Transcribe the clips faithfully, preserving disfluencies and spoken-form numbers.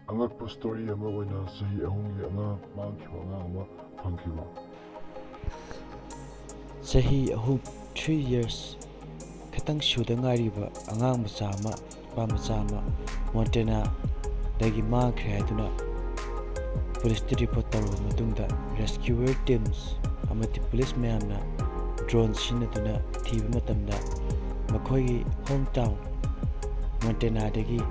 ꯑꯉꯛꯄ ꯁ꯭ꯇꯣꯔꯤ ꯑꯃ ꯑꯣꯏꯅ ꯆꯍꯤ ꯑꯍꯨꯝꯒꯤ ꯑꯉꯥꯡ, ꯃꯥꯡꯈꯤꯕ ꯑꯉꯥꯡ ꯑꯃ ꯐꯪꯈꯤꯕ꯫ ꯆꯍꯤ ꯑꯍꯨꯝ, three years ꯈꯇꯪ ꯁꯨꯗ ꯉꯥꯏꯔꯤꯕ ꯑꯉꯥꯡ ꯃꯆꯥ ꯑꯃ, ꯅꯨꯄꯥ ꯃꯆꯥ ꯑꯃ ꯃꯣꯟꯇꯦꯅꯥꯗꯒꯤ ꯃꯥꯡꯈ꯭ꯔꯦ ꯍꯥꯏꯗꯨꯅ ꯄꯨꯂꯤꯁꯇ ꯔꯤꯄꯣꯔꯠ ꯇꯧꯔꯕ ꯃꯇꯨꯡꯗ, rescuer teams ꯑꯃꯗꯤ ꯄꯨꯂꯤꯁ ꯃꯌꯥꯝꯅ ꯗ꯭ꯔꯣꯟ ꯁꯤꯖꯤꯟꯅꯗꯨꯅ ꯊꯤꯕ ꯃꯇꯝꯗ, ꯃꯈꯣꯏꯒꯤ ꯍꯣꯝ ꯇꯥꯎꯟ ꯃꯣꯟꯇꯦꯅꯥꯗꯒꯤ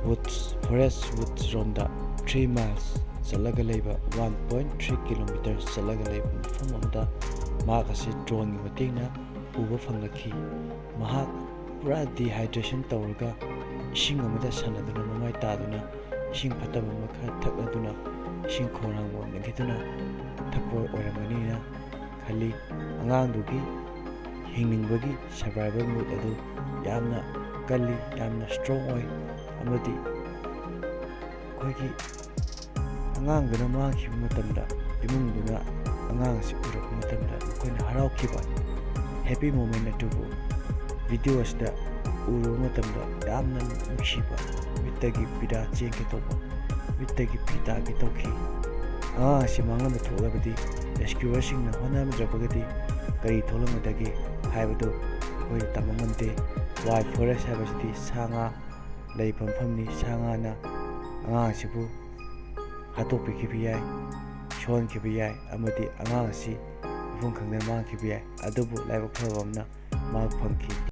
ꯋꯨꯗꯁ, ꯐꯣꯔꯦꯁ ꯋꯨꯗꯁ ꯔꯣꯝꯗ three miles ꯆꯠꯂꯒ ꯂꯩꯕ, one point three kilometres ꯆꯠꯂꯒ ꯂꯩꯕ ꯃꯐꯝ ꯑꯃꯗ ꯃꯍꯥꯛ ꯑꯁꯤ ꯗ꯭ꯔꯣꯟꯒꯤ ꯃꯇꯦꯡꯅ ꯎꯕ ꯐꯪꯂꯛꯈꯤ꯫ ꯃꯍꯥꯛ ꯄꯨꯔꯥ dehydration ꯇꯧꯔꯒ ꯏꯁꯤꯡ ꯑꯃꯗ ꯁꯥꯟꯅꯗꯨꯅ, ꯃꯃꯥꯏ ꯇꯥꯗꯨꯅ, ꯏꯁꯤꯡ ꯐꯠꯇꯕ ꯑꯃ ꯈꯔ ꯊꯛꯂꯗꯨꯅ, ꯏꯁꯤꯡ ꯈꯧꯔꯥꯡꯕ ꯑꯃ ꯂꯦꯟꯈꯤꯗꯨꯅ ꯊꯛꯄ ꯑꯣꯏꯔꯝꯒꯅꯤꯅ ꯈꯜꯂꯤ꯫ ꯑꯉꯥꯡꯗꯨꯒꯤ ꯍꯤꯡꯅꯤꯡꯕꯒꯤ survival mood ꯑꯗꯨ ꯌꯥꯝꯅ ꯀꯜꯂꯤ, ꯌꯥꯝꯅ strong ꯑꯣꯏ, ꯑꯃꯗꯤ ꯑꯩꯈꯣꯏꯒꯤ ꯑꯉꯥꯡꯗꯨꯅ ꯃꯥꯡꯈꯤꯕ ꯃꯇꯝꯗ, ꯏꯃꯨꯡꯗꯨꯅ ꯑꯉꯥꯡ ꯑꯁꯤ ꯎꯔꯛꯄ ꯃꯇꯝꯗ ꯃꯈꯣꯏꯅ ꯍꯔꯥꯎꯈꯤꯕ happy moment ꯑꯗꯨꯕꯨ video ꯑꯁꯤꯗ ꯎꯔꯨꯕ ꯃꯇꯝꯗ ꯌꯥꯝꯅ ꯅꯨꯡꯁꯤꯕ, ꯃꯤꯠꯇꯒꯤ ꯄꯤꯗꯥ ꯆꯦꯟꯒꯦ ꯇꯧꯕ, ꯃꯤꯠꯇꯒꯤ ꯄꯤ ꯇꯥꯒꯦ ꯇꯧꯈꯤ꯫ ꯑꯉꯥꯡ ꯑꯁꯤ ꯃꯥꯡꯂꯝꯕ ꯊꯣꯛꯂꯕꯗꯤ rescuerꯁꯤꯡꯅ ꯍꯣꯠꯅꯔꯝꯗ꯭ꯔꯕꯒꯗꯤ ꯀꯔꯤ ꯊꯣꯛꯂꯝꯒꯗꯒꯦ ꯍꯥꯏꯕꯗꯨ ꯑꯩꯈꯣꯏꯅ ꯇꯝꯕ ꯉꯝꯗꯦ꯫ Wild forest ꯍꯥꯏꯕꯁꯤꯗꯤ ꯁꯥ ꯉꯥ ꯂꯩꯕ ꯃꯐꯝꯅꯤ꯫ ꯁꯥ ꯉꯥꯅ ꯑꯉꯥꯡ ꯑꯁꯤꯕꯨ ꯍꯥꯠꯇꯣꯛꯄꯤꯈꯤꯕ ꯌꯥꯏ, ꯁꯣꯛꯍꯟꯈꯤꯕ ꯌꯥꯏ, ꯑꯃꯗꯤ ꯑꯉꯥꯡ ꯑꯁꯤ ꯃꯐꯝ ꯈꯪꯗꯅ ꯃꯥꯡꯈꯤꯕ ꯌꯥꯏ꯫ ꯑꯗꯨꯕꯨ ꯂꯥꯏꯕꯛ ꯐꯕ ꯑꯃꯅ ꯃꯍꯥꯛ ꯐꯪꯈꯤ꯫